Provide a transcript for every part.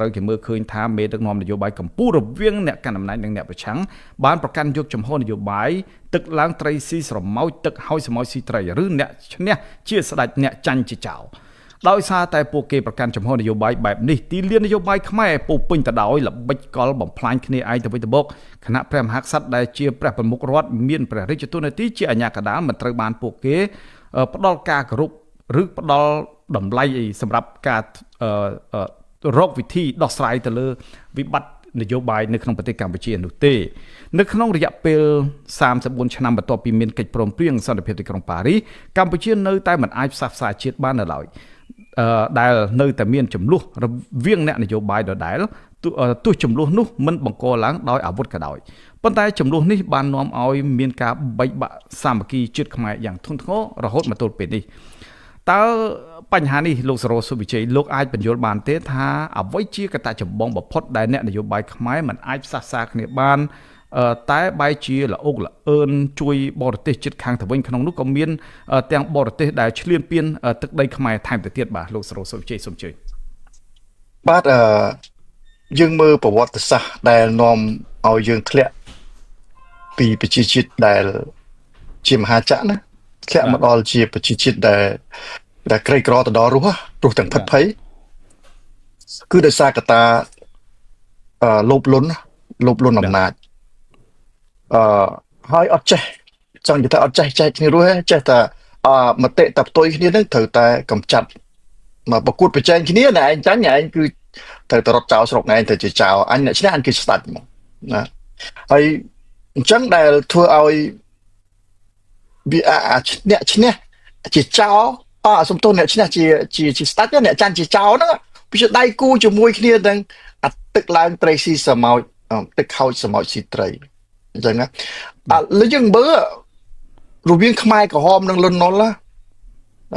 ត្រូវគេមើលឃើញថាមេដឹកនាំនយោបាយកម្ពុជារវាងអ្នកកាន់អំណាចនិងអ្នកប្រឆាំងបានប្រកាន់យកជំហរនយោបាយទឹកឡើងត្រីស៊ីស្រមោចទឹកហើយស្រមោចស៊ីត្រីឬអ្នកឈ្នះជាស្ដេចអ្នកចាញ់ជាចៅដោយសារតែពួកគេប្រកាន់ជំហរនយោបាយបែបនេះទីលាននយោបាយខ្មែរពោពេញទៅដោយល្បិចកលបំផ្លាញគ្នាឯងទៅវិញទៅមកគណៈព្រះមហាក្សត្រដែលជាព្រះប្រមុខរដ្ឋមានព្រះរាជទូនាទីជាអាជ្ញាកណ្ដាលមិនត្រូវបានពួកគេផ្ដល់ការគោរពឬផ្ដល់តម្លៃអីសម្រាប់ការរកវិធីដោះស្រាយទៅលើវិបត្តិនយោបាយនៅក្នុងប្រទេសកម្ពុជានោះទេនៅក្នុងរយៈពេល34ឆ្នាំបន្ទាប់ពីមានកិច្ចព្រមព្រៀងសន្តិភាពទីក្រុងប៉ារីសកម្ពុជានៅតែមិនអាចផ្សះផ្សាជាតិបាននៅឡើយដែលនៅតែមានចំនួនរវាងអ្នកនយោបាយដដែលទោះចំនួននោះមិនបង្កឡើងដោយអាវុធក៏ដោយប៉ុន្តែចំនួននេះបាននាំឲ្យមានការបែកបាក់សាមគ្គីជាតិខ្មែរយ៉ាងធ្ងន់ធ្ងររហូតមកទល់ពេលនេះតើបញ្ហានេះលោកសរោសុវិជ័យលោកអាចបញ្យល់បានទេថាអ្វីជាកត្តាចម្បងបំផុតដែលអ្នកនយោបាយខ្មែរមិនអាចផ្សះផ្សាគ្នាបានតែបែរជាល្អុកល្អឿនជួយបរទេសជិតខាងទៅវិញក្នុងនោះក៏មានទាំងបរទេសដែលឈ្លានពានទឹកដីខ្មែរថែមទៅទៀតបាទលោកសរោសុវិជ័យសូមជឿបាទយើងមើលប្រវត្តិសាស្ត្រដែលនាំឲ្យយើងធ្លាក់ពីប្រជាជាតិដែលជាមហាចក្រណាធ្លាក់មកដល់ជាប្រជាជាតិដែលក្រីក្រទៅដល់រស់រស់ទាំងផិតភ័យគឺដោយសារកត្តាលោភលន់អំណាចហើយអត់ចេះចង់និយាយថាអត់ចេះចែកគ្នារស់ចេះតែមតិតែផ្ទុយគ្នានឹងត្រូវតែកំចាត់មកប្រកួតប្រជែងគ្នាណែឯងចាញ់ឯងគឺត្រូវតែរត់ចោលស្រុកឯងទៅជាចោលអញអ្នកឈ្នះអញគឺស្ដេចហ្មងណាហើយអញ្ចឹងដែលធ្វើឲ្យវាអ្នកឈ្នះជាចោលសំទោសអ្នកឈ្នះជាជាស្ដេចអ្នកចាញ់ជាចោលហ្នឹងវាជាដៃគូជាមួយគ្នាទាំងអាទឹកឡើងត្រីស៊ីសមោចទឹកខោចសមោចស៊ីត្រីអញ្ចឹងណាលើយើងមើលរវាងខ្មែរក្រហមនិងលន់នល់ណា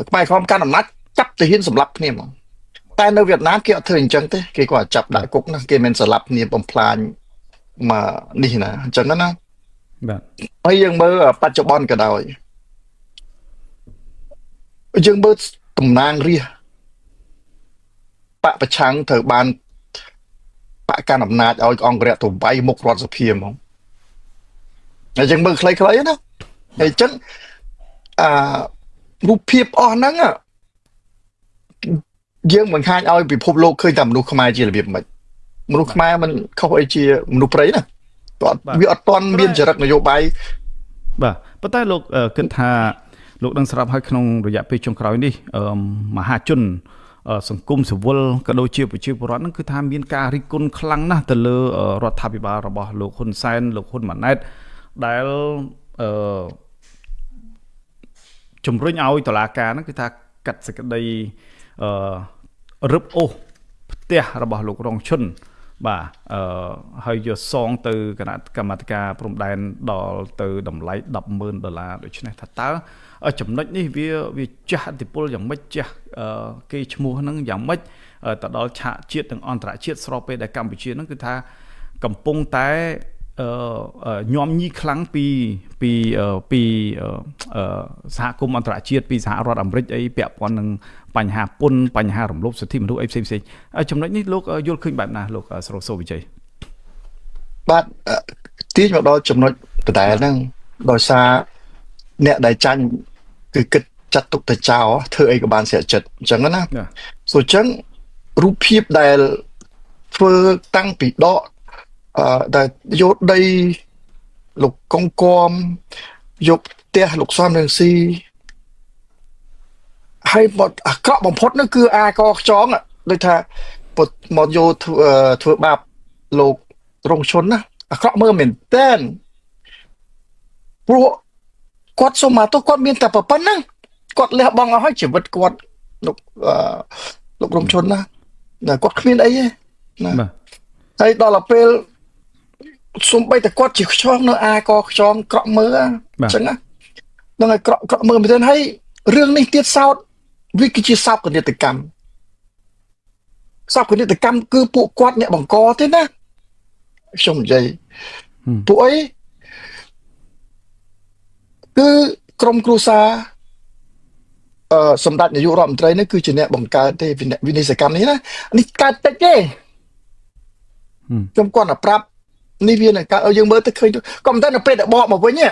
ខ្មែរក្រហមកាន់អំណាចចាប់ទាហានសម្លាប់គ្នាហ្មងតែនៅវៀតណាមគេអត់ធ្វើអញ្ចឹងទេគេក៏ចាប់ដាក់គុកណាគេមិនសម្លាប់គ្នាបំផ្លាញមកនេះណាអញ្ចឹងណាបាទហើយយើងមើលបច្ចុប្បន្នក៏ដោយយើងមើលតំណាងរាស្ត្របកប្រឆាំងត្រូវបានបកកាន់អំណាចឲ្យអង្គរៈទៅវាយមុខរដ្ឋសភាហ្មងហើយយើងមើលខ្លីៗណាហើយអញ្ចឹងរូបភាពអស់ហ្នឹងយើងបង្ហាញឲ្យពិភពលោកឃើញតែមនុស្សខ្មែរជារបៀបម៉េចមនុស្សខ្មែរមិនខុសអីជាមនុស្សព្រៃណាគាត់វាអត់ទាន់មានចរិតនយោបាយបាទប៉ុន្តែលោកគិតថាលោកដឹងស្រាប់ហើយក្នុងរយៈពេលចុងក្រោយនេះមហាជនសង្គមស៊ីវិលក៏ដូចជាប្រជាពលរដ្ឋហ្នឹងគឺថាមានការរិះគន់ខ្លាំងណាស់ទៅលើរដ្ឋាភិបាលរបស់លោកហ៊ុនសែនលោកហ៊ុនម៉ាណែតដែលជំរុញឲ្យតុលាការហ្នឹងគឺថាកាត់សេចក្តីរឹបអូសផ្ទះរបស់លោករងឈុនបាទហើយយកសងទៅគណៈកម្មាធិការព្រំដែនដល់ទៅតម្លៃ 100,000 ដុល្លារដូច្នេះថាតើចំណុចនេះវាជះឥទ្ធិពលយ៉ាងម៉េចជះគេឈ្មោះហ្នឹងយ៉ាងម៉េចទៅដល់ឆាកជាតិនិងអន្តរជាតិស្របពេលដែលកម្ពុជាហ្នឹងគឺថាកំពុងតែញោមញីខ្លាំងពីពីពីសហគមន៍អន្តរជាតិពីសហរដ្ឋអាមេរិកអីពាក់ព័ន្ធនឹងបញ្ហាពន្ធបញ្ហារំលោភសិទ្ធិមនុស្សអីផ្សេងៗចំណុចនេះលោកយល់ឃើញបែបណាលោកសរោសុវិជ័យបាទទាញមកដល់ចំណុចដដែលហ្នឹងដោយសារអ្នកដែលចាញ់គឺគិតចាត់ទុកទៅចោលធ្វើអីក៏បានស្រេចចិត្តអញ្ចឹងណាសូអញ្ចឹងរូបភាពដែលធ្វើតាំងពីដកដែលយកដីលោកកងគំយកផ្ទះលោកសំរងស៊ីហើយមកអាក្រក់បំផុតនោះគឺអាកខ្យងដូចថាមកយកធ្វើបាបលោករងឈុនណាអាក្រក់មើលមែនតើព្រោះគាត់សុំមកទោះគាត់មានតែប៉ុណ្្នឹងគាត់លះបង់អស់ហើយជីវិតគាត់លោករងឈុនណាគាត់គ្មានអីទេណាហើយដល់ពេលសំបីតែគាត់ជាខ្យងនៅអាកខ្យងក្រក់មើលអញ្ចឹងណានឹងឲ្យក្រក់មើលមែនទេហើយរឿងនេះទៀតសោតវាគឺជាសោកនាដកម្មសោកនាដកម្មគឺពួកគាត់អ្នកបង្កទេណាខ្ញុំនិយាយពួកអីគឺក្រុមគ្រួសារសម្ដេចនាយករដ្ឋមន្ត្រីនេះគឺជាអ្នកបង្កើតទេវិនិស្សកម្មនេះណានេះកើតតិចទេ ខ្ញុំគាត់តែប្រាប់នេះវានឹងកើតយើងមើលទៅឃើញក៏មិនតែនៅពេលដែលបកមកវិញគឺ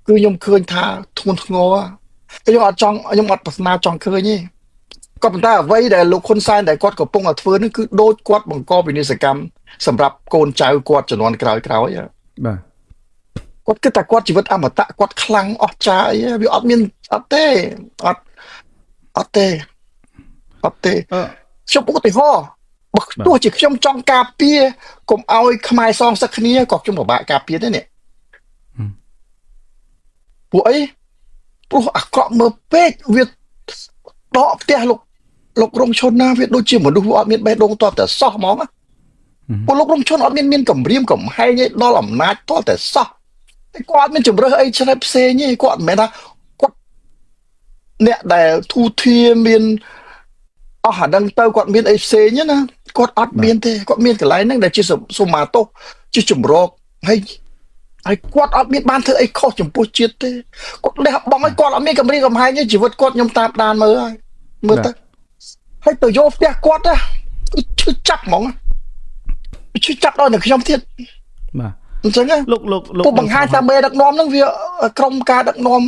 ខ្ញុំឃើញថាធ្ងន់ធ្ងរខ្ញុំអត់ចង់ខ្ញុំអត់ប្រាថ្នាចង់ឃើញទេក៏ប៉ុន្តែអ្វីដែលលោកហ៊ុនសែនដែលគាត់កំពុងតែធ្វើនេះគឺដូចគាត់បង្កវិនាសកម្មសម្រាប់កូនចៅគាត់ជំនាន់ក្រោយៗបាទគាត់គិតថាគាត់ជីវិតអមតៈគាត់ខ្លាំងអស្ចារ្យអីវាអត់មានអត់ទេអត់អត់ទេអត់ទេខ្ញុំឧទាហរណ៍បើទោះជាខ្ញុំចង់ការពារកុំឲ្យខ្មែរសងសឹកគ្នាក៏ខ្ញុំពិបាកការពារដែរនេះពួកអីព្រោះអាក្រក់មើលពេកវាដកផ្ទះលោករងឈុនណាវាដូចជាមនុស្សវាអត់មានបេះដូងតបតែសោះហ្មងពួកលោករងឈុនអត់មានគម្រាមកំហែងឯដល់អំណាចតតែសោះតែគាត់មានជំរើសអីឆ្នៃផ្សេងទេគាត់មិនមែនថាគាត់អ្នកដែលធូធាមានអស់អាដឹងទៅគាត់មានអីផ្សេងណាគាត់អត់មានទេគាត់មានកន្លែងហ្នឹងដែលជាសុមាទោសជាជំរកហើយគាត់អត់មានបានធ្វើអីខុសចំពោះជាតិទេគាត់លះបង់ឲ្យគាត់អត់មានកម្រិតកំហែងទេជីវិតគាត់ខ្ញុំតាមដានមើលហើយមើលទៅហើយទៅយកផ្ទះគាត់ណាគឺឈឺចាប់ហ្មងឈឺចាប់ដល់នឹងខ្ញុំទៀតបាទអញ្ចឹងលោកលោកពួកបង្ហាញថាមេដឹកនាំហ្នឹងវាក្រុមការដឹកនាំ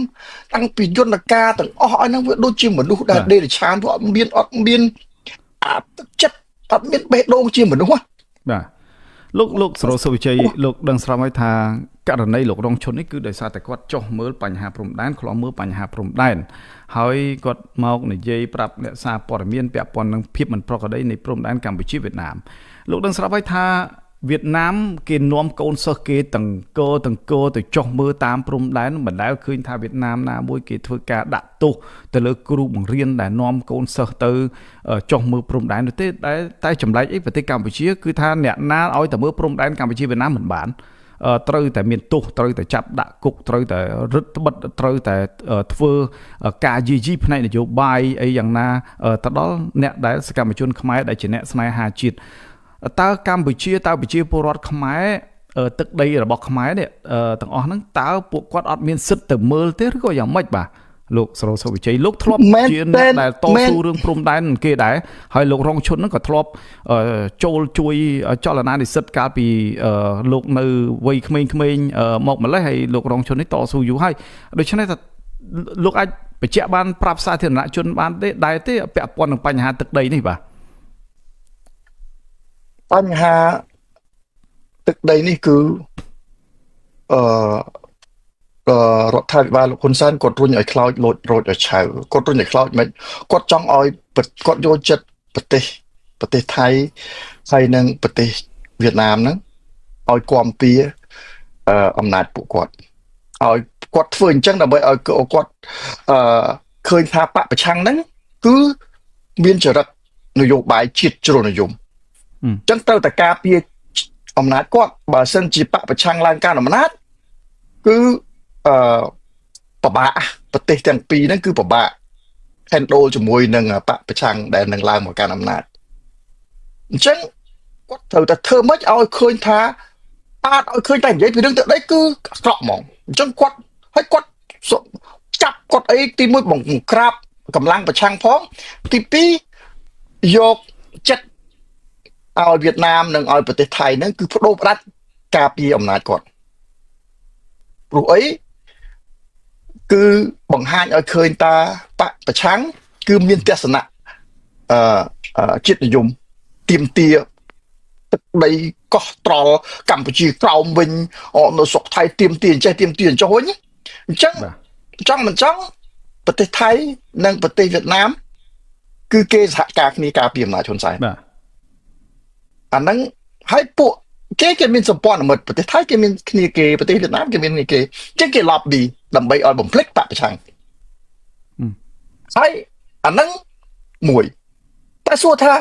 តាំងពីយន្តការទាំងអស់ឲ្យហ្នឹងវាដូចជាមនុស្សដែលដេរឆានព្រោះអត់មានអាទឹកចិត្តអត់មានបេះដូងជាមនុស្សបាទលោកសរោសុវិជ័យលោកដឹងស្រាប់ហើយថាករណីលោករងឈុននេះគឺដោយសារតែគាត់ចុះមើលបញ្ហាព្រំដែនខ្លំមើលបញ្ហាព្រំដែនហើយគាត់មកនិយាយប្រាប់អ្នកសារព័ត៌មានពាក់ព័ន្ធនឹងភាពមិនប្រក្រតីនៃព្រំដែនកម្ពុជាវៀតណាមលោកដឹងស្រាប់ហើយថាវៀតណាមគេនាំកូនសិស្សគេទាំងកទៅចុះមើលតាមព្រំដែនមិនដែលឃើញថាវៀតណាមណាមួយគេធ្វើការដាក់ទោសទៅលើគ្រូបង្រៀនដែលនាំកូនសិស្សទៅចុះមើលព្រំដែននោះទេតែចម្លែកអីប្រទេសកម្ពុជាគឺថាអ្នកណាឲ្យតែមើលព្រំដែនកម្ពុជាវៀតណាមមិនបានត្រូវតែមានទោសត្រូវតែចាប់ដាក់គុកត្រូវតែរឹតបន្តឹងត្រូវតែធ្វើការយាយីផ្នែកនយោបាយអីយ៉ាងណាទៅដល់អ្នកដែលសកម្មជនខ្មែរដែលជាអ្នកស្នេហាជាតិតើកម្ពុជាតើប្រជាពលរដ្ឋខ្មែរទឹកដីរបស់ខ្មែរនេះទាំងអស់ហ្នឹងតើពួកគាត់អត់មានសិទ្ធិទៅមើលទេឬក៏យ៉ាងម៉េចបាទលោកសរោសុវិជ័យលោកធ្លាប់ជាអ្នកដែលតស៊ូរឿងព្រំដែនគេដែរហើយលោករងឈុនហ្នឹងក៏ធ្លាប់ចូលជួយចលនានិស្សិតកាលពីលោកនៅវ័យក្មេងៗមកម្លេះហើយលោករងឈុននេះតស៊ូយូរហើយដូច្នេះថាលោកអាចបញ្ជាក់បានប្រាប់សាធារណជនបានទេដែរទេពាក់ព័ន្ធនឹងបញ្ហាទឹកដីនេះបាទបញ្ហាទឹកដីនេះគឺរដ្ឋាភិបាលលោកហ៊ុនសែនគាត់រុញឲ្យខ្លោចលោចរោចឲ្យឆៅគាត់រុញឲ្យខ្លោចមិនគាត់ចង់ឲ្យគាត់យកចិត្តប្រទេសថៃហើយនិងប្រទេសវៀតណាមហ្នឹងឲ្យគាំពារអំណាចពួកគាត់ឲ្យគាត់ធ្វើអញ្ចឹងដើម្បីឲ្យគាត់ឃើញថាបកប្រឆាំងហ្នឹងគឺមានចរិតនយោបាយជាតិជ្រុលនិយមអញ្ចឹងត្រូវតែការពារអំណាចគាត់បើសិនជាបកប្រឆាំងឡើងកាន់អំណាចគឺពិបាកប្រទេសទាំងពីរហ្នឹងគឺពិបាក handle ជាមួយនឹងបកប្រឆាំងដែលនឹងឡើងមកកាន់អំណាចអញ្ចឹងគាត់ត្រូវតែធ្វើម៉េចឲ្យឃើញថាអាចឲ្យឃើញតែនិយាយពីរឿងទឹកដីគឺអាក្រក់ហ្មងអញ្ចឹងគាត់ហើយគាត់ចាប់គាត់អីទីមួយបង្ក្រាបកម្លាំងប្រឆាំងផងទីពីរយកចិត្តឲ្យវៀតណាមនិងឲ្យប្រទេសថៃហ្នឹងគឺបដូរផ្ដាច់ការពារអំណាចគាត់ព្រោះអីគឺបង្ហាញឲ្យឃើញតាបកប្រឆាំងគឺមានទស្សនៈជាតិនិយមទាមទារទឹកដីកោះត្រល់កម្ពុជាក្រោមវិញនៅស្រុកថៃទាមទារអញ្ចេះទាមទារអញ្ចោះវិញអញ្ចឹងចង់មិនចង់ប្រទេសថៃនិងប្រទេសវៀតណាមគឺគេសហការគ្នាការពារអំណាចហ៊ុនសែនបាទអាហ្នឹងហើយពួកគេមានសម្ព័ន្ធមិត្តប្រទេសថៃគេមានគ្នាគេប្រទេសវៀតណាមគេមានគ្នាគេអញ្ចឹងគេ lobby ដើម្បីឲ្យបំភ្លេចបកប្រឆាំងហើយអាហ្នឹងមួយតែសួរថា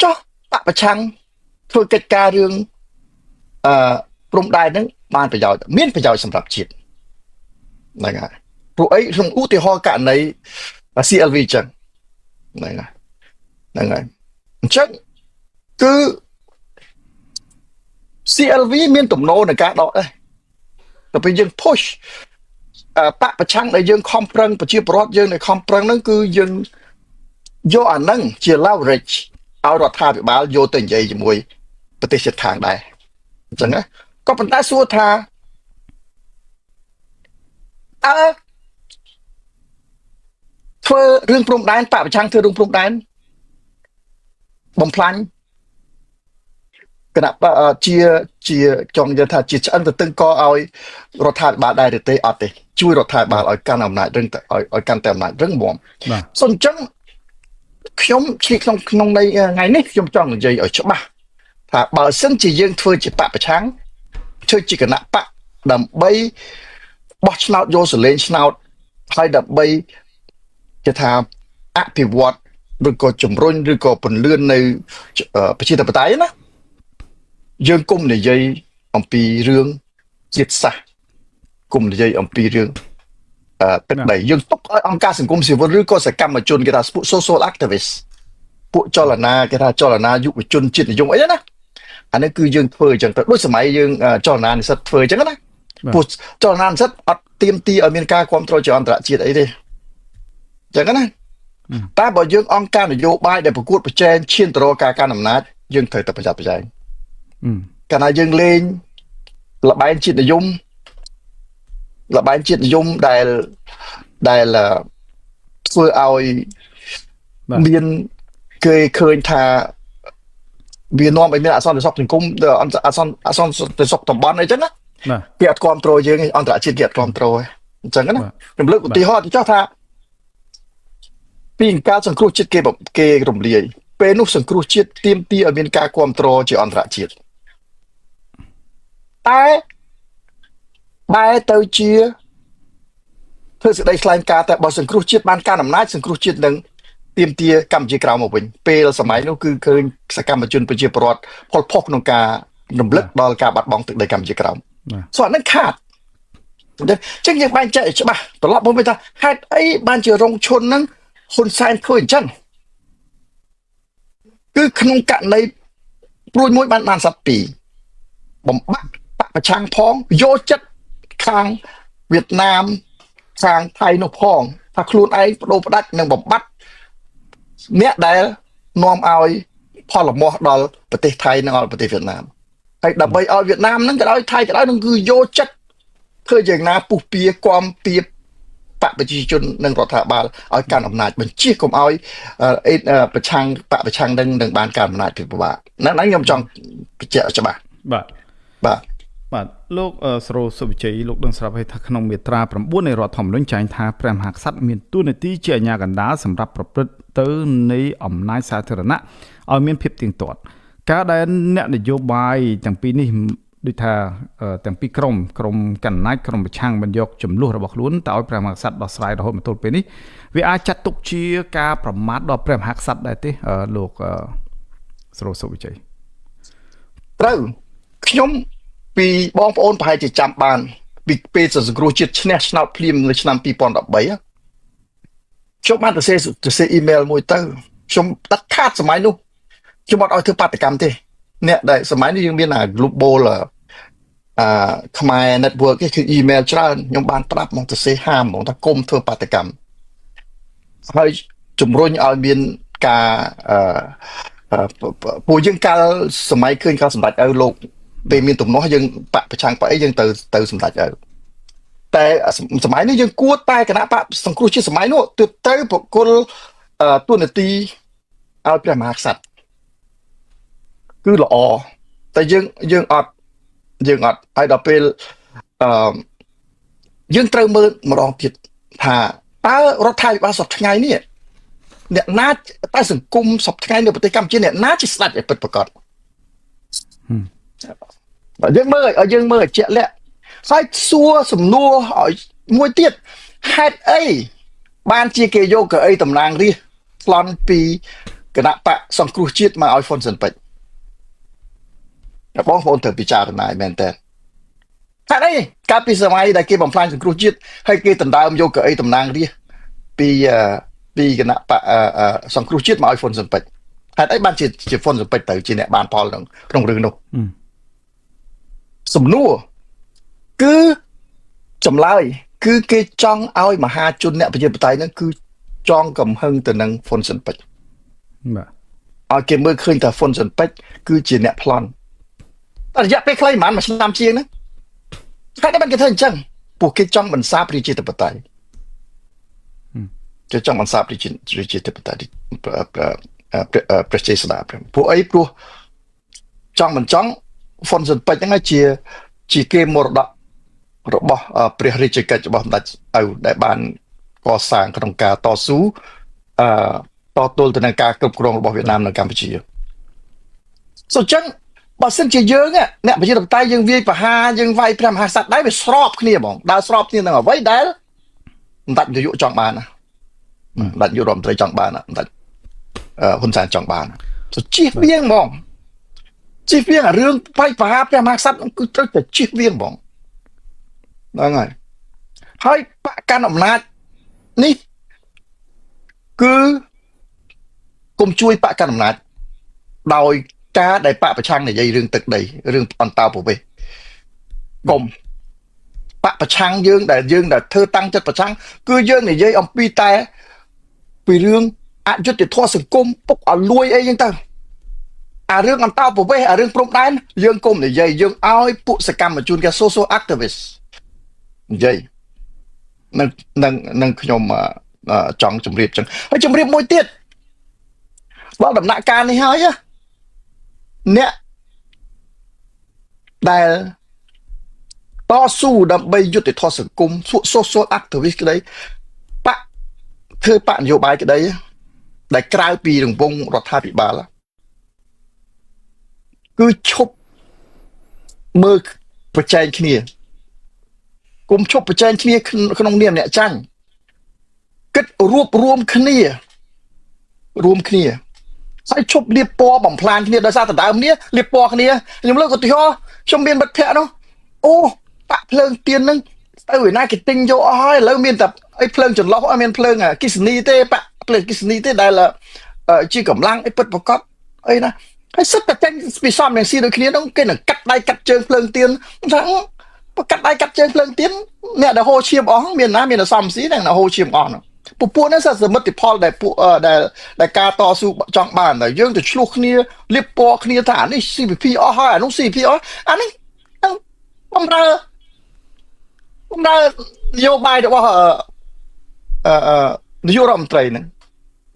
ចុះបកប្រឆាំងធ្វើកិច្ចការរឿងព្រំដែនហ្នឹងបានប្រយោជន៍មានប្រយោជន៍សម្រាប់ជាតិហ្នឹងហើយព្រោះអីក្នុងឧទាហរណ៍ករណី CLV ចឹងហ្នឹងហើយហ្នឹងហើយអញ្ចឹងគឺ CLV មានទំនោរในការដកដែរតែពេលយើង push បកប្រឆាំងដែលយើងខំប្រឹងប្រជាពលរដ្ឋយើងដែលខំប្រឹងហ្នឹងគឺយើងយកអាហ្នឹងជា leverage ឲ្យរដ្ឋាភិបាលយកទៅនិយាយជាមួយប្រទេសជិតខាងដែរអញ្ចឹងណាក៏ប៉ុន្តែសួរថាអើធ្វើរឿងព្រំដែនបពប្រឆាំងធ្វើរឿងព្រំដែនបំផ្លាញគណៈជាជាចង់និយាយថាជាឆ្អឹងទៅទឹងកឲ្យរដ្ឋាភិបាលដែរឬទេអត់ទេជួយរដ្ឋាភិបាលឲ្យកាន់អំណាចរឹងឲ្យកាន់តែអំណាចរឹងមាំបាទសូមអញ្ចឹងខ្ញុំឆ្លៀតក្នុងនៃថ្ងៃនេះខ្ញុំចង់និយាយឲ្យច្បាស់ថាបើសិនជាយើងធ្វើជាបពប្រឆាំងធ្វើជាគណៈបកដើម្បីបោះឆ្នោតយកសលេងឆ្នោតហើយដើម្បីគេថាអភិវឌ្ឍឬក៏ជំរុញឬក៏ពន្លឿននៅប្រជាធិបតេយ្យណាយើងគុំនិយាយអំពីរឿងជាតិសាសន៍គុំនិយាយអំពីរឿងទឹកដីយើងទុកឲ្យអង្គការសង្គមស៊ីវិលឬក៏សកម្មជនគេថា social activist ពួកចលនាគេថាចលនាយុវជនជាតិនិយមអីណាអានេះគឺយើងធ្វើអញ្ចឹងទៅដូចសម័យយើងចលនានិស្សិតធ្វើអញ្ចឹងណាពួកចលនានិស្សិតអត់ទាមទារឲ្យមានការគ្រប់គ្រងជាអន្តរជាតិអីទេអញ្ចឹងណាតែបើយើងអង្គការនយោបាយដែលប្រកួតប្រជែងឈានទៅរកការកាន់អំណាចយើងត្រូវតែប្រយ័ត្នប្រយែងកាលណាយើងលេងលបែងជាតិនិយមលបែងជាតិនិយមដែលធ្វើឲ្យមានគេឃើញថាវានាំឲ្យមានអសន្តិសុខសង្គមអសន្តិសុខតំបន់អីចឹងណាគេអត់គ្រប់គ្រងយើងអន្តរជាតិគេអត់គ្រប់គ្រងអញ្ចឹងណាខ្ញុំលើកឧទាហរណ៍ទៅចោះថាពីការសង្គ្រោះជាតិគេរំលាយពេលនោះសង្គ្រោះជាតិទាមទារឲ្យមានការគ្រប់គ្រងជាអន្តរជាតិតែបែរទៅជាធ្វើសេចក្តីថ្លែងការណ៍តែបើសង្គ្រោះជាតិបានកាន់អំណាចសង្គ្រោះជាតិនឹងទាមទារកម្ពុជាក្រោមមកវិញពេលសម័យនោះគឺឃើញសកម្មជនប្រជាពលរដ្ឋផលផុសក្នុងការរំលឹកដល់ការបាត់បង់ទឹកដីកម្ពុជាក្រោមសូអានឹងខាតអញ្ចឹងយើងបែងចែកឲ្យច្បាស់ត្រឡប់មកវិញថាហេតុអីបានជារងឈុននឹងហ៊ុនសែនធ្វើអញ្ចឹងគឺក្នុងករណីព្រួយមួយបានសត្វពីរបំបាក់បពប្រឆាំងផងយកចិត្តខាងវៀតណាមខាងថៃនោះផងថាខ្លួនឯងបដូរផ្ដាច់និងបំបត្តិអ្នកដែលនាំឲ្យផលលំោះដល់ប្រទេសថៃនិងដល់ប្រទេសវៀតណាមហើយដើម្បីឲ្យវៀតណាមហ្នឹងក៏ដោយថៃក៏ដោយនឹងគឺយកចិត្តធ្វើយ៉ាងណាពុះពៀគាំពៀបកប្រជាជននិងរដ្ឋាភិបាលឲ្យកាន់អំណាចបញ្ជាកុំឲ្យប្រឆាំងបកប្រឆាំងនឹងបានកាន់អំណាចពីពិបាកហ្នឹងខ្ញុំចង់បញ្ជាក់ច្បាស់បាទបាទបាទលោកសរោសុវិជ័យលោកដឹងស្រាប់ហើយថាក្នុងមាត្រា9នៃរដ្ឋធម្មនុញ្ញចែងថាព្រះមហាក្សត្រមានតួនាទីជាអាជ្ញាកណ្ដាលសម្រាប់ប្រព្រឹត្តទៅនៃអំណាចសាធារណៈឲ្យមានភាពទៀងទាត់ការដែលអ្នកនយោបាយទាំងពីរនេះដូចថាទាំងពីរក្រុមកណ្ដាលក្រុមប្រឆាំងបានយកចំនួនរបស់ខ្លួនទៅឲ្យព្រះមហាក្សត្រដោះស្រាយរហូតមកទល់ពេលនេះវាអាចចាត់ទុកជាការប្រមាថដល់ព្រះមហាក្សត្រដែរទេលោកសរោសុវិជ័យត្រូវខ្ញុំពីបងប្អូនប្រហែលជាចាំបានពីពេលសង្គ្រោះជាតិឈ្នះឆ្នោតភ្លាមនៅឆ្នាំ2013ខ្ញុំបានទៅសេអ៊ីមែលមួយទៅខ្ញុំដាច់ខាតសម័យនោះខ្ញុំអត់ឲ្យធ្វើបាតកម្មទេអ្នកដែលសម័យនេះយើងមានអា global ខ្មែរ network គេគឺ email ច្រើនខ្ញុំបានប្រាប់មកទៅសេហាមហ្មងថាគុំធ្វើបាតកម្មហើយជំរុញឲ្យមានការពួកយើងកាលសម័យឃើញការសម្ដេចឪលោកពេលមានទំនាស់យើងបកប្រឆាំងបកអីយើងទៅសម្ដេចឪតែសម័យនេះយើងគួរតែគណៈបកសង្គ្រោះជាតិសម័យនោះទើបទៅប្រគល់តួនាទីឲ្យព្រះមហាក្សត្រគឺល្អតែយើងអត់ហើយដល់ពេលយើងត្រូវមើលម្ដងទៀតថាតើរដ្ឋាភិបាលសប្តាហ៍ថ្ងៃនេះអ្នកណាតើសង្គមសប្តាហ៍ថ្ងៃនៅប្រទេសកម្ពុជាអ្នកណាជាស្ដេចឲ្យពិតប្រាកដបើយើងមើលឲ្យយើងមើលឲ្យជាក់លាក់ហើយសួរសំណួរឲ្យមួយទៀតហេតុអីបានជាគេយកកៅអីតំណាងរាស្ត្រប្លន់ពីគណៈបកសង្គ្រោះជាតិមកឲ្យហ្វុនស៊ិនពេជ្របងប្អូនត្រូវពិចារណាមែនតើហេតុអីកាលពីសម័យដែលគេបំផ្លាញសង្គ្រោះជាតិហើយគេដណ្ដើមយកកៅអីតំណាងរាស្ត្រពីគណៈបកសង្គ្រោះជាតិមកឲ្យហ្វុនស៊ិនពេជ្រហេតុអីបានជាហ្វុនស៊ិនពេជ្រទៅជាអ្នកបានផលក្នុងរឿងនោះសំណួរគឺចម្លើយគឺគេចង់ឲ្យមហាជនអ្នកប្រជាធិបតេយ្យហ្នឹងគឺចង់កំហឹងទៅនឹងហ្វុនស៊ិនពេជ្របាទ ឲ្យគេមើលឃើញថាហ្វុនស៊ិនពេជ្រគឺជាអ្នកប្លន់តែរយៈពេលខ្លីប្រហែលមួយឆ្នាំជាងហ្នឹងហេតុអីបានគេធ្វើអញ្ចឹងពួកគេចង់បន្សាបប្រជាធិបតេយ្យគេចង់បន្សាបប្រជាធិបតេយ្យប្រជាស្ដាព្រោះអីព្រោះចង់មិនចង់ហ្វុនស៊ិនពេជ្រហ្នឹងជាគេមរតករបស់ព្រះរាជកិច្ចរបស់សម្ដេចឪដែលបានកសាងក្នុងការតស៊ូតទល់ទៅនឹងការគ្រប់គ្រងរបស់វៀតណាមនៅកម្ពុជាសូចឹងបើសិនជាយើងអ្នកប្រជាធិបតេយ្យយើងវាយប្រហារយើងវាយព្រះមហាក្សត្រដែរវាស្របគ្នាហ្មងដើរស្របគ្នានឹងអ្វីដែលសម្ដេចនាយកចង់បានណាសម្ដេចនាយករដ្ឋមន្ត្រីចង់បានសម្ដេចហ៊ុនសែនចង់បានសូជៀសវាងហ្មងជៀសវាងអារឿងវាយប្រហារព្រះមហាក្សត្រគឺត្រូវតែជៀសវាងហ្មងហ្នឹងហើយហើយបកកាន់អំណាចនេះគឺគុំជួយបកកាន់អំណាចដោយការដែលបកប្រឆាំងនិយាយរឿងទឹកដីរឿងអន្តោប្រវេសន៍គុំបកប្រឆាំងយើងដែលធ្វើតាំងចិត្តប្រឆាំងគឺយើងនិយាយអំពីតែពីរឿងអយុត្តិធម៌សង្គមពុកឲ្យលួយអីចឹងទៅអារឿងអន្តោប្រវេសន៍អារឿងព្រំដែនយើងគុំនិយាយយើងឲ្យពួកសកម្មជនគេ social activist និយាយនឹងខ្ញុំចង់ជម្រាបចឹងហើយជម្រាបមួយទៀតដល់ដំណាក់កាលនេះហើយអ្នកដែលតស៊ូដើម្បីយុត្តិធម៌សង្គម social activist ក្តីបកធ្វើបកនយោបាយក្តីដែលក្រៅពីរង្វង់រដ្ឋាភិបាលគឺឈប់មើលប្រជែងគ្នាគុំឈប់ប្រជែងគ្នាក្នុងនាមអ្នកចាញ់គិតរួបរួមគ្នាហើយឈប់លៀបពណ៌បំផ្លាញគ្នាដោយសារដដើមគ្នាលៀបពណ៌គ្នាខ្ញុំលើកឧទាហរណ៍ខ្ញុំមានមិត្តភ័ក្តិនោះអូបាក់ភ្លើងទៀនហ្នឹងទៅឯណាគេទិញយកអស់ហើយឥឡូវមានតែអីភ្លើងចន្លោះអត់មានភ្លើងអគ្គិសនីទេបាក់ភ្លើងអគ្គិសនីទេដែលជាកម្លាំងអីពិតប្រកបអីណាហើយសិតតែចេញពីសំនឹងស៊ីដូចគ្នានោះគេនឹងកាត់ដៃកាត់ជើងភ្លើងទៀនថាបើកាត់ដៃកាត់ជើងភ្លើងទៀនអ្នកដែលហូរឈាមអស់មានណាមានតែសំស៊ីហ្នឹងហូរឈាមអស់នោះពួកហ្នឹងសមិទ្ធផលដែលពួកដែលការតស៊ូចង់បានតែយើងទៅឆ្លោះគ្នាលៀបពណ៌គ្នាថាអានេះ CPP អស់ហើយអានោះ CPP អស់អានេះបំរើនយោបាយរបស់នាយករដ្ឋមន្ត្រីហ្នឹង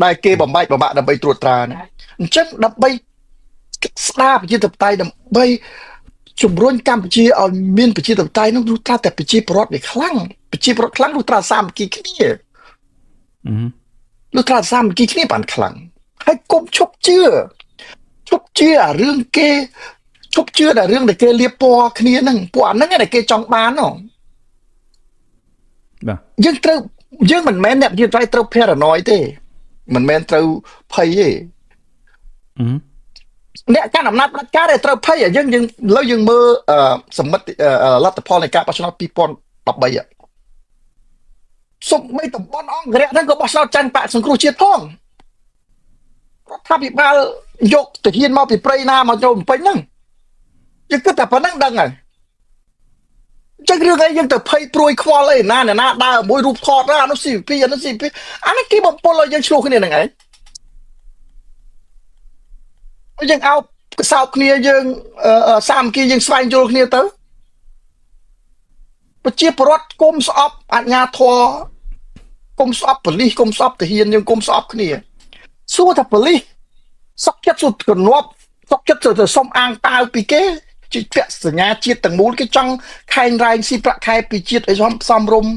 ដែលគេបំបែកបំបាក់ដើម្បីត្រួតត្រាហ្នឹងអញ្ចឹងដើម្បីស្ដារប្រជាធិបតេយ្យដើម្បីជំរុញកម្ពុជាឲ្យមានប្រជាធិបតេយ្យនោះលុះត្រាតែប្រជាពលរដ្ឋវាខ្លាំងប្រជាពលរដ្ឋខ្លាំងលុះត្រាសាមគ្គីគ្នាលុះត្រាសាមគ្គីគ្នាបានខ្លាំងហើយគុំឈប់ជឿអារឿងគេឈប់ជឿដល់រឿងដែលគេលៀបពណ៌គ្នាហ្នឹងពួកអាហ្នឹងដែលគេចង់បានហ៎បាទយើងត្រូវយើងមិនមែនអ្នកប្រជាធិបតេយ្យត្រូវ paranoid ទេមិនមែនត្រូវភ័យទេអ្នកកាន់អំណាចផ្ដាច់ការដែលត្រូវភ័យយើងយើងលើយើងមើលសមិទ្ធលទ្ធផលនៃការបោះឆ្នោត2013សូម្បីតំបន់អង្គរៈហ្នឹងក៏បោះឆ្នោតចាញ់បកសង្គ្រោះជាតិផងរដ្ឋាភិបាលយកទាហានមកពីព្រៃណាមកចូលបំពេញហ្នឹងយើងគិតតែប៉ុណ្្នឹងដឹងហើយអញ្ចឹងរឿងអីយើងទៅភ័យព្រួយខ្វល់អីណាអ្នកណាដើរមួយរូបថតអានោះ CP អានោះ CP អានេះគេបំពុលឲ្យយើងឆ្លោះគ្នាហ្នឹងឯងយើងអោបកសោបគ្នាយើងសាមគ្គីយើងស្វែងយល់គ្នាទៅប្រជាពលរដ្ឋគុំស្អប់អាជ្ញាធរគុំស្អប់ប៉ូលីសគុំស្អប់ទាហានយើងគុំស្អប់គ្នាសួរថាប៉ូលីសសុកចិត្តសួរកន្លប់សុកចិត្តទៅសុំអាងតាវពីគេជាពាក់សញ្ញាជាតិទាំងមូលគេចង់ខែងរែងស៊ីប្រាក់ខែពីជាតិឲ្យសមរម្យ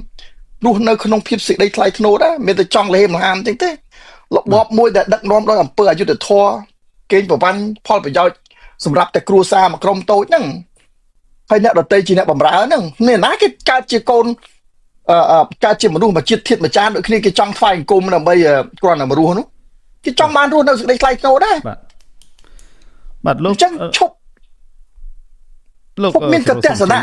រស់នៅក្នុងភាពសេចក្តីថ្លៃថ្នូរដែរមានតែចង់លហេមលហាមអញ្ចឹងទេរបបមួយដែលដឹកនាំដោយអំពើអយុត្តិធម៌កេងប្រវ័ញ្ចផលប្រយោជន៍សម្រាប់តែគ្រួសារមួយក្រុមតូចហ្នឹងហើយអ្នកដតីជាអ្នកបម្រើហ្នឹងនេះណាគេកើតជាកូនកើតជាមនុស្សមួយជាតិធាតុមួយចានដូចគ្នាគេចង់ថ្វាយអង្គមដើម្បីគ្រាន់តែមករស់នោះគេចង់បានរស់នៅសេចក្តីថ្លៃថ្នូរដែរបាទលោកអញ្ចឹងឈប់លោកមានកតសនៈ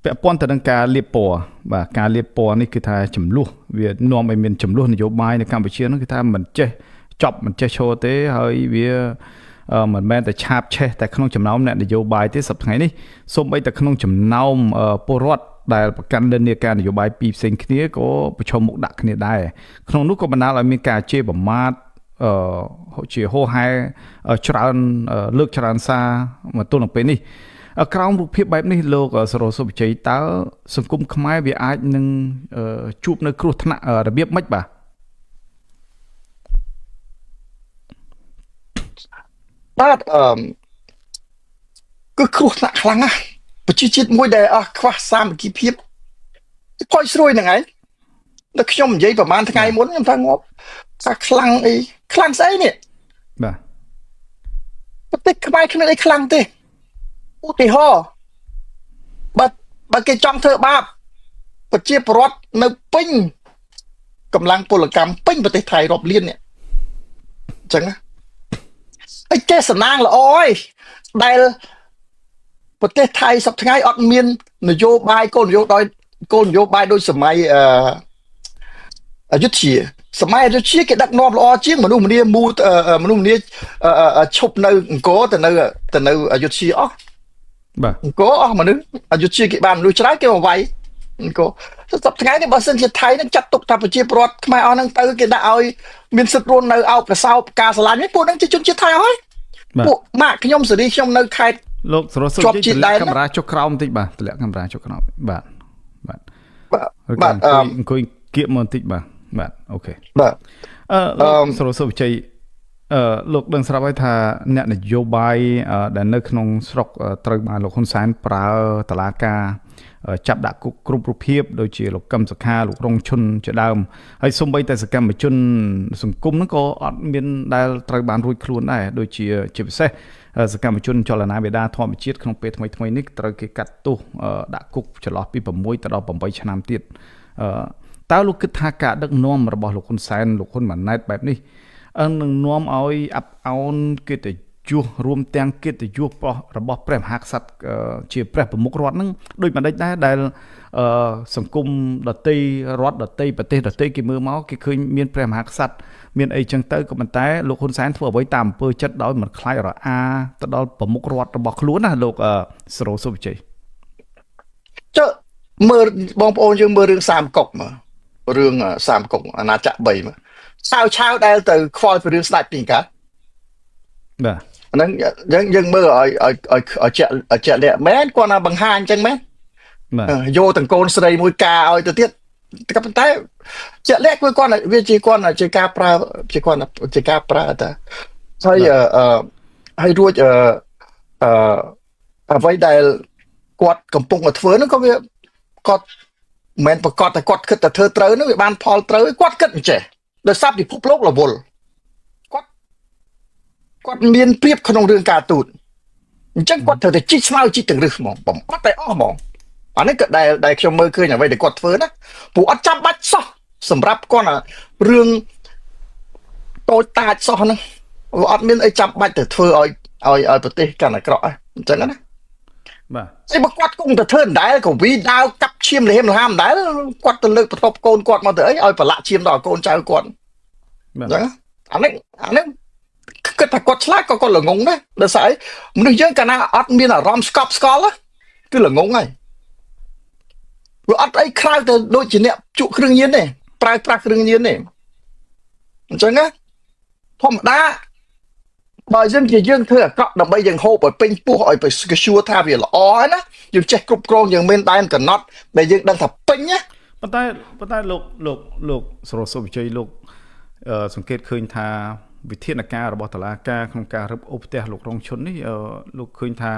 ពាក់ព័ន្ធទៅនឹងការលៀបពណ៌បាទការលៀបពណ៌នេះគឺថាចំនួនវានាំឲ្យមានចំនួននយោបាយនៅកម្ពុជានោះគឺថាមិនចេះចប់មិនចេះឈរទេហើយវាមិនមែនតែឆាបឆេះតែក្នុងចំណោមអ្នកនយោបាយទេសប្តាហ៍ថ្ងៃនេះសូម្បីតែក្នុងចំណោមពលរដ្ឋដែលប្រកាន់និន្នាការនយោបាយពីរផ្សេងគ្នាក៏ប្រឈមមុខដាក់គ្នាដែរក្នុងនោះក៏បណ្ដាលឲ្យមានការជេរប្រមាថ ជាហោហែច្រើនលើកច្រើនសារមកទល់នឹងពេលនេះក្រោមរូបភាពបែបនេះលោកសរោសុវិជ័យតើសង្គមខ្មែរវាអាចនឹងជួបនៅគ្រោះថ្នាក់របៀបម៉េចបាទបាទគឺគ្រោះថ្នាក់ខ្លាំងណាស់ប្រជាជាតិមួយដែលអស់ខ្វះសាមគ្គីភាពផុយស្រួយហ្នឹងឯងដល់ខ្ញុំនិយាយប្រហែលថ្ងៃមុនខ្ញុំថាងាប់ថាខ្លាំងអីខ្លាំងស្អីនេះបាទប្រទេសខ្មែរគ្មានអីខ្លាំងទេឧទាហរណ៍បើគេចង់ធ្វើបាបប្រជាពលរដ្ឋនៅពេញកម្លាំងពលកម្មពេញប្រទេសថៃរាប់លាននេះអញ្ចឹងណាហើយចេះសំណាងល្អហើយដែលប្រទេសថៃសប្តាហ៍ថ្ងៃអត់មាននយោបាយគោលនយោបាយគោលនយោបាយដូចសម័យអយុធ្យាសម័យអយុធ្យាគេដឹកនាំល្អជាងមនុស្សម្នាមូមនុស្សម្នាឈប់នៅអង្គរទៅនៅអយុធ្យាអស់បាទអង្គរអស់មនុស្សអយុធ្យាគេបានមនុស្សច្រើនគេមកវាយអង្គរសប្តាហ៍ថ្ងៃនេះបើសិនជាថៃនឹងចាត់ទុកថាប្រជាពលរដ្ឋខ្មែរអស់ហ្នឹងទៅគេដាក់ឲ្យមានសិទ្ធិរស់នៅអោបក្រសោបការស្រឡាញ់នេះពួកហ្នឹងជាជនជាតិថៃហើយពួកម៉ាក់ខ្ញុំសេរីខ្ញុំនៅខេត្តលោកសរសុជិទលាក់កាមេរ៉ាចុះក្រោមបន្តិចបាទទម្លាក់កាមេរ៉ាចុះក្រោមបាទបាទបាទអង្គុយគៀកមកបន្តិចបាទបាទអូខេបាទលោកសរសុវិជ័យលោកដឹងស្រាប់ហើយថាអ្នកនយោបាយដែលនៅក្នុងស្រុកត្រូវបានលោកហ៊ុនសែនប្រើតឡាការចាប់ដាក់គុកគ្រប់រូបភាពដូចជាលោកកឹមសុខាលោករងឈុនជាដើមហើយសូម្បីតែសកម្មជនសង្គមហ្នឹងក៏អត់មានដែលត្រូវបានរួចខ្លួនដែរដូចជាជាពិសេសសកម្មជនចលនាបេដាធម្មជាតិក្នុងពេលថ្មីៗនេះត្រូវគេកាត់ទោសដាក់គុកចន្លោះពី6ទៅដល់8ឆ្នាំទៀតតើលោកគិតថាការដឹកនាំរបស់លោកហ៊ុនសែនលោកហ៊ុនម៉ាណែតបែបនេះនឹងនាំឲ្យអាប់អោនកិត្តិយសរួមទាំងកិត្តិយសរបស់ព្រះមហាក្សត្រជាព្រះប្រមុខរដ្ឋហ្នឹងដូចម្ដេចដែរដែលសង្គមដទៃរដ្ឋដទៃប្រទេសដទៃគេមើលមកគេឃើញមានព្រះមហាក្សត្រមានអីចឹងទៅក៏ប៉ុន្តែលោកហ៊ុនសែនធ្វើអ្វីតាមអំពើចិត្តដោយមិនខ្លាចរអាទៅដល់ប្រមុខរដ្ឋរបស់ខ្លួនណាលោកសរោសុវិជ័យចុះមើលបងប្អូនយើងមើលរឿងសាមកុកមើលរឿងសាមកុកអាណាចក្រ3មើលឆាវឆាវដែលទៅខ្វល់ពីរឿងស្ដេចពីកាបាទហ្នឹងយើងមើលឲ្យឲ្យឲ្យជាក់ជាក់លាក់មែនគាត់ណាបង្ហាញអញ្ចឹងមែនយកទាំងកូនស្រីមួយការឲ្យទៅទៀតក៏ប៉ុន្តែជាក់លាក់គឺគាត់វាជាគាត់ជាការប្រើជាគាត់ជាការប្រើតាហើយហើយរួចអ្វីដែលគាត់កំពុងតែធ្វើហ្នឹងក៏វាគាត់មិនប្រកាសតែគាត់គិតតែធ្វើត្រូវហ្នឹងវាបានផលត្រូវគាត់គិតអញ្ចេះដោយសារពិភពលោករវល់គាត់មានប្រៀបក្នុងរឿងការទូតអញ្ចឹងគាត់ត្រូវតែជីកស្មៅជីកទាំងរឹសហ្មងបំអត់តែអស់ហ្មងអានេះក៏ដែលខ្ញុំមើលឃើញអ្វីដែលគាត់ធ្វើណាព្រោះអត់ចាំបាច់សោះសម្រាប់គាត់រឿងតូចតាចសោះហ្នឹងអត់មានអីចាំបាច់ទៅធ្វើឲ្យឲ្យឲ្យប្រទេសកាន់អាក្រក់អញ្ចឹងណាបាទអីបើគាត់គង់តែធ្វើដដែលក៏វីដាវកាប់ឈាមលហេមលហាមដែរគាត់ទៅលើកបន្ទប់កូនគាត់មកទៅអីឲ្យប្រឡាក់ឈាមដល់កូនចៅគាត់អញ្ចឹងអានេះគិតថាគាត់ឆ្លាតក៏គាត់ល្ងងដែរដោយសារអីមនុស្សយើងកាលណាអត់មានអារម្មណ៍ស្កប់ស្កល់គឺល្ងងហើយវាអត់អីក្រៅទៅដូចជាអ្នកជក់គ្រឿងញៀនទេប្រើប្រាស់គ្រឿងញៀនទេអញ្ចឹងណាធម្មតាបើយើងជាយើងធ្វើអាក្រក់ដើម្បីយើងហូបឲ្យពេញពោះឲ្យគេសួរថាវាល្អហើយណាយើងចេះគ្រប់គ្រងយើងមានដែនកំណត់ដែលយើងដឹងថាពេញណាប៉ុន្តែលោកសរសុវិជ័យលោកសង្កេតឃើញថាវិធានការរបស់តុលាការក្នុងការរឹបអូសផ្ទះលោករងឈុននេះលោកឃើញថា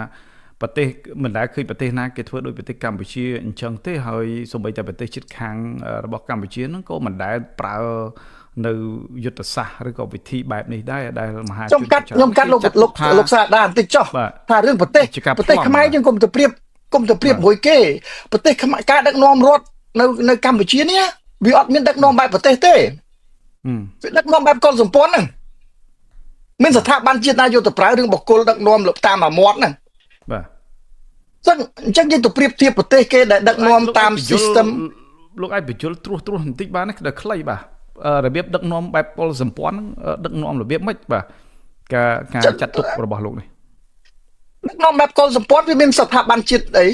ប្រទេសមិនដែលឃើញប្រទេសណាគេធ្វើដោយប្រទេសកម្ពុជាអញ្ចឹងទេហើយសូម្បីតែប្រទេសជិតខាងរបស់កម្ពុជាហ្នឹងក៏មិនដែលប្រើនៅយុទ្ធសាស្ត្រឬក៏វិធីបែបនេះដែរដែលមហាជនខ្ញុំកាត់លោកលោកសាដាបន្តិចចុះថារឿងប្រទេសខ្មែរយើងកុំទៅប្រៀបមួយគេប្រទេសខ្មែរការដឹកនាំរដ្ឋនៅកម្ពុជានេះវាអត់មានដឹកនាំបែបប្រទេសទេវាដឹកនាំបែបកុលសម្ព័ន្ធហ្នឹងមានស្ថាប័នជាតិណាយកទៅប្រើរឿងបុគ្គលដឹកនាំតាមអាមាត់ហ្នឹងបាទអញ្ចឹងយើងទៅប្រៀបធៀបប្រទេសគេដែលដឹកនាំតាម system លោកអាចបញ្យល់ត្រួសបន្តិចបានទេដល់ខ្លីបាទរបៀបដឹកនាំបែបពលសម្ព័ន្ធហ្នឹងដឹកនាំរបៀបម៉េចបាទការចាត់ទុករបស់លោកនេះដឹកនាំបែបកុលសម្ព័ន្ធវាមានស្ថាប័នជាតិអី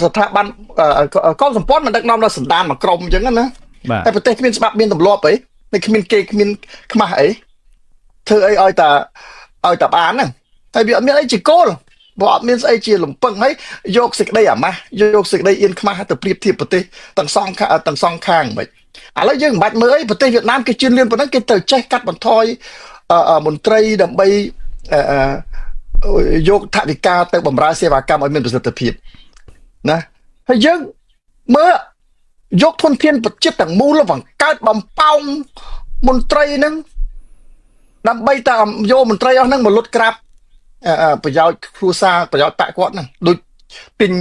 ស្ថាប័នកុលសម្ព័ន្ធមិនដឹកនាំដល់សន្តានមួយក្រុមអញ្ចឹងណាតែប្រទេសគ្មានច្បាប់មានទម្លាប់អី នេះគ្មានគេគ្មានខ្មាស់អីធ្វើអីឲ្យតាបានហ្នឹងហើយវាអត់មានអីជាគោលបើអត់មានស្អីជាលំពឹងហើយយកសេចក្តីអាម៉ាស់យកសេចក្តីអៀនខ្មាស់ទៅប្រៀបធៀបប្រទេសទាំងសងខាងមិនឥឡូវយើងមិនបាច់មើលអីប្រទេសវៀតណាមគេជឿនលឿនប៉ុណ្ណឹងគេទៅចេះកាត់បន្ថយមន្ត្រីដើម្បីយកថវិកាទៅបម្រើសេវាកម្មឲ្យមានប្រសិទ្ធភាពណាហើយយើងមើលយកធនធានប្រជាទាំងមូលបង្កើតបំពងមន្ត្រីហ្នឹងដើម្បីតែយកមន្ត្រីអស់ហ្នឹងមកលុតក្រាបប្រយោជន៍គ្រួសារប្រយោជន៍តាក់គាត់ហ្នឹងដូចទិញ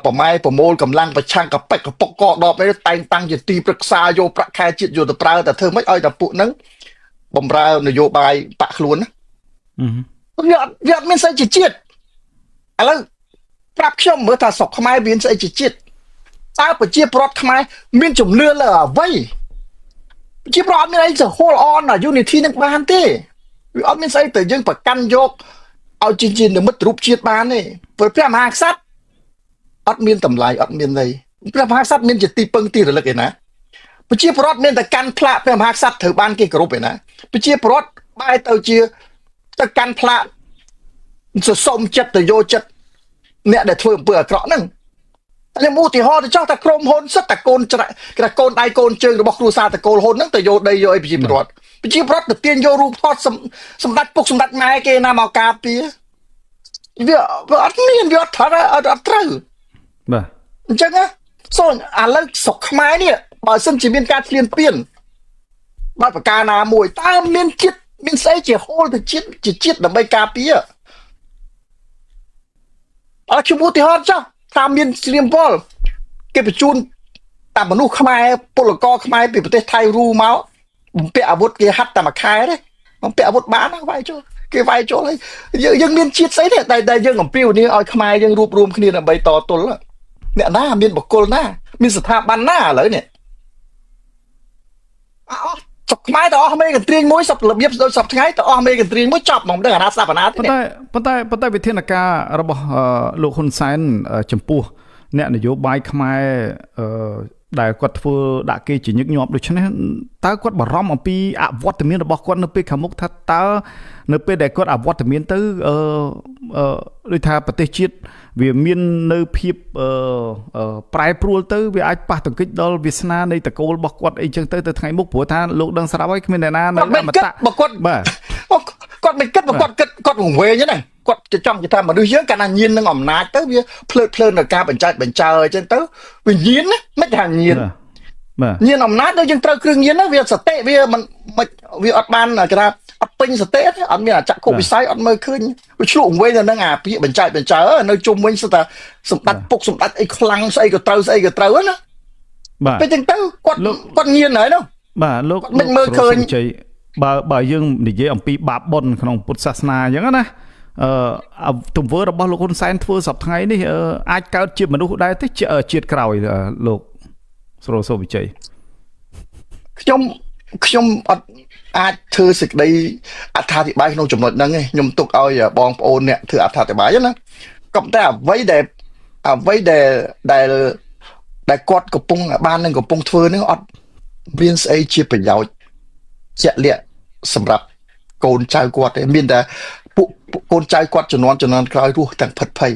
ប្រម៉ែប្រមូលកម្លាំងប្រឆាំងកប៉ិកកពុកកដបនេះតែងតាំងជាទីប្រឹក្សាយកប្រាក់ខែជាតិយកទៅប្រើតែធ្វើម៉េចឲ្យតែពួកហ្នឹងបំរើនយោបាយបាក់ខ្លួនណាវាអត់មានស្អីជាជាតិឥឡូវប្រាប់ខ្ញុំមើលថាស្រុកខ្មែរមានស្អីជាជាតិតើប្រជាប្រដ្ឋខ្មែរមានជំនឿលើអ្វីប្រជាប្រដ្ឋអត់មានអីទៅ hold on ណា unity នឹងបានទេវាអត់មានស្អីទៅយើងប្រកាន់យកឲ្យជានិមិត្តរូបជាតិបានទេព្រោះព្រះមហាក្សត្រអត់មានតម្លៃអត់មានន័យព្រះមហាក្សត្រមានជាទីពឹងទីរលឹកឯណាប្រជាប្រដ្ឋមានតែកាន់ផ្លាកព្រះមហាក្សត្រត្រូវបានគេគោរពឯណាប្រជាប្រដ្ឋបែរទៅជាទៅកាន់ផ្លាកសសុំចិត្តទៅយកចិត្តអ្នកដែលធ្វើអំពើអាក្រក់ហ្នឹងខ្ញុំឧទាហរណ៍ទៅចោះតែក្រុមហ៊ុនសិតតែកូនច្រាក់គេកូនដៃកូនជើងរបស់គ្រួសារតកូលហ៊ុនហ្នឹងទៅយកដីយកអីប្រជាប្រដ្ឋប្រជាប្រដ្ឋទៅទាញយករូបថតសម្ដេចពុកសម្ដេចម៉ែគេណាមកការពារវាអត់មានវាអត់ត្រូវអត់ត្រូវបាទអញ្ចឹងណាសូនឥឡូវស្រុកខ្មែរនេះបើសិនជាមានការឈ្លានពានបើប្រការណាមួយតើមានជាតិមានស្អីជាហូលទៅជាតិជាជាតិដើម្បីការពារអត់ខ្ញុំឧទាហរណ៍ចុះថាមានស្លៀមវល់គេបញ្ជូនតាមមនុស្សខ្មែរពលករខ្មែរពីប្រទេសថៃរូមកបំពាក់អាវុធគេហាត់តែមួយខែទេបំពាក់អាវុធបានវាយចូលគេវាយចូលហើយយើងមានជាតិស្អីទេតែយើងអំពាវនាវឲ្យខ្មែរយើងរួបរวมគ្នាដើម្បីតទល់អ្នកណាមានបុគ្គលណាមានស្ថាប័នណាឥឡូវនេះអស់ស្រុកខ្មែរទៅអស់មេកន្ទ្រាញមួយសពរបៀបដូចសពថ្ងៃទៅអស់មេកន្ទ្រាញមួយចប់ហ្មងដឹងអាណាស្ដាប់អាណាទេប៉ុន្តែវិធានការរបស់លោកហ៊ុនសែនចំពោះអ្នកនយោបាយខ្មែរដែលគាត់ធ្វើដាក់គេជាញឹកញាប់ដូច្នេះតើគាត់បារម្ភអំពីអវត្តមានរបស់គាត់នៅពេលខាងមុខថាតើនៅពេលដែលគាត់អវត្តមានទៅដូចថាប្រទេសជាតិវាមាននៅភាពប្រែប្រួលទៅវាអាចប៉ះទង្គិចដល់វាសនានៃតកូលរបស់គាត់អីចឹងទៅទៅថ្ងៃមុខព្រោះថាលោកដឹងស្រាប់ហើយគ្មានអ្នកណានៅអមតៈបើគាត់បាទគាត់មិនគិតបើគាត់គិតគាត់វង្វេងហ្នឹងគាត់ចង់ថាមនុស្សយើងកាលណាញៀននឹងអំណាចទៅវាភ្លើតភ្លើនដល់ការបញ្ចើចបញ្ចើអញ្ចឹងទៅវាញៀនណាមិនថាញៀនបាទញៀនអំណាចដូចយើងត្រូវគ្រឿងញៀនណាវាសតិវាមិនវាអត់បានគេថាអត់ពេញសតិទេអត់មានអចក្ខុវិស័យអត់មើលឃើញវាឆ្លក់វង្វេងទៅនឹងអាពាក្យបញ្ចើចបញ្ចើនៅជុំវិញសិតតែសម្ដេចពុកសម្ដេចអីខ្លាំងស្អីក៏ត្រូវស្អីក៏ត្រូវណាបាទពេលចឹងទៅគាត់ញៀនហើយនោះបាទលោកមិនមើលឃើញបើយើងនិយាយអំពីបាបបុណ្យក្នុងពុទ្ធសាសនាអញ្ចឹងណាទង្វើរបស់លោកហ៊ុនសែនធ្វើសប្តាហ៍ថ្ងៃនេះអាចកើតជាមនុស្សដែរទេជាតិក្រោយលោកសរោសុវិជ័យខ្ញុំអត់អាចធ្វើសេចក្តីអត្ថាធិប្បាយក្នុងចំណុចហ្នឹងទេខ្ញុំទុកឲ្យបងប្អូនអ្នកធ្វើអត្ថាធិប្បាយណាក៏តែអ្វីដែលដែលគាត់កំពុងបាននឹងកំពុងធ្វើហ្នឹងអត់មានស្អីជាប្រយោជន៍ជាក់លាក់សម្រាប់កូនចៅគាត់ទេមានតែពួកកូនចៅគាត់ជំនាន់ក្រោយរស់ទាំងផិតភ័យ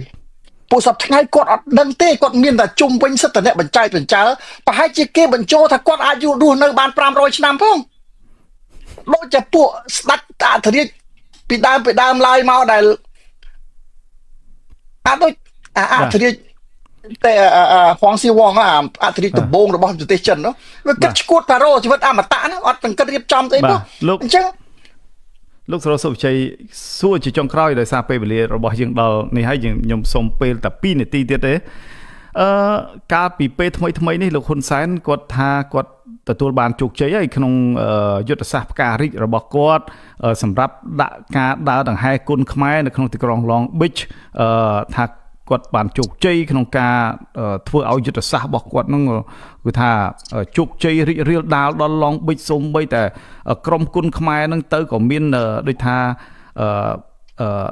ពួកសប្តាហ៍ថ្ងៃគាត់អត់ដឹងទេគាត់មានតែជុំវិញសិតតែអ្នកបញ្ចើចបញ្ចើប្រហែលជាគេបញ្ចូលថាគាត់អាចរស់នៅបាន500ឆ្នាំផងដូចជាពួកស្ដេចអធិរាជពីដើមឡើយមកដែលអាចដូចអធិរាជតែហួងស៊ីវងអធិរាជដំបូងរបស់ប្រទេសចិននោះវាគិតឈួតតារោជីវិតអមតៈហ្នឹងអត់ទាំងគិតរៀបចំស្អីនោះអញ្ចឹងលោកសរសុវិជ័យសួរជាចុងក្រោយដោយសារពេលវេលារបស់យើងដល់នេះហើយយើងខ្ញុំសូមពេលតែ2នាទីទៀតទេកាលពីពេលថ្មីនេះលោកហ៊ុនសែនគាត់ថាគាត់ទទួលបានជោគជ័យហើយក្នុងយុទ្ធសាស្ត្រផ្ការីករបស់គាត់សម្រាប់ដាក់ការដើរដង្ហែគុណខ្មែរនៅក្នុងទីក្រុង Long Beach ថាគាត់បានជោគជ័យក្នុងការធ្វើឲ្យយុទ្ធសាស្ត្ររបស់គាត់នឹងគឺថាជោគជ័យរីករាលដាលដល់ Long Beach សូម្បីតែក្រុមគុណខ្មែរនឹងទៅក៏មានដូចថា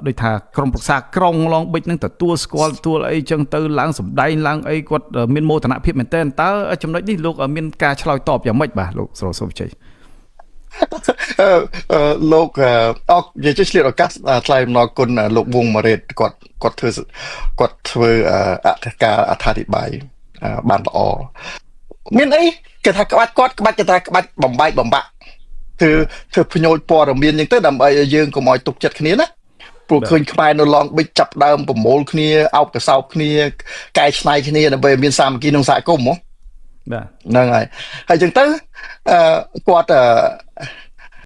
ដូចថាក្រុមប្រឹក្សាក្រុងឡងបិចនឹងទទួលស្គាល់ទទួលអីចឹងទៅឡើងសម្ដែងឡើងអីគាត់មានមោទនភាពមែនតើតើចំណុចនេះលោកមានការឆ្លើយតបយ៉ាងម៉េចបាទលោកស្រសុវិជ័យ អឺលោកអកនិយាយឆ្លៀតឱកាសថ្លែងអំណរគុណលោកវងម៉ារ៉េតគាត់គាត់ធ្វើគាត់ធ្វើអធិការអត្ថាធិប្បាយបានល្អមានអីគេថាក្បាច់គាត់ក្បាច់គេថាក្បាច់បំបែកបំបាក់ធ្វើធ្វើភ្ញោចព័ត៌មានអញ្ចឹងទៅដើម្បីឲ្យយើងកុំឲ្យទុកចិត្តគ្នាណាព្រោះឃើញខ្មែរនៅឡងបិចចាប់ដើមប្រមូលគ្នាអោបកសោបគ្នាកែច្នៃគ្នាដើម្បីមានសាមគ្គីក្នុងសហគមន៍ហ៎ បាទ ហ្នឹងហើយហើយអញ្ចឹងទៅអឺគាត់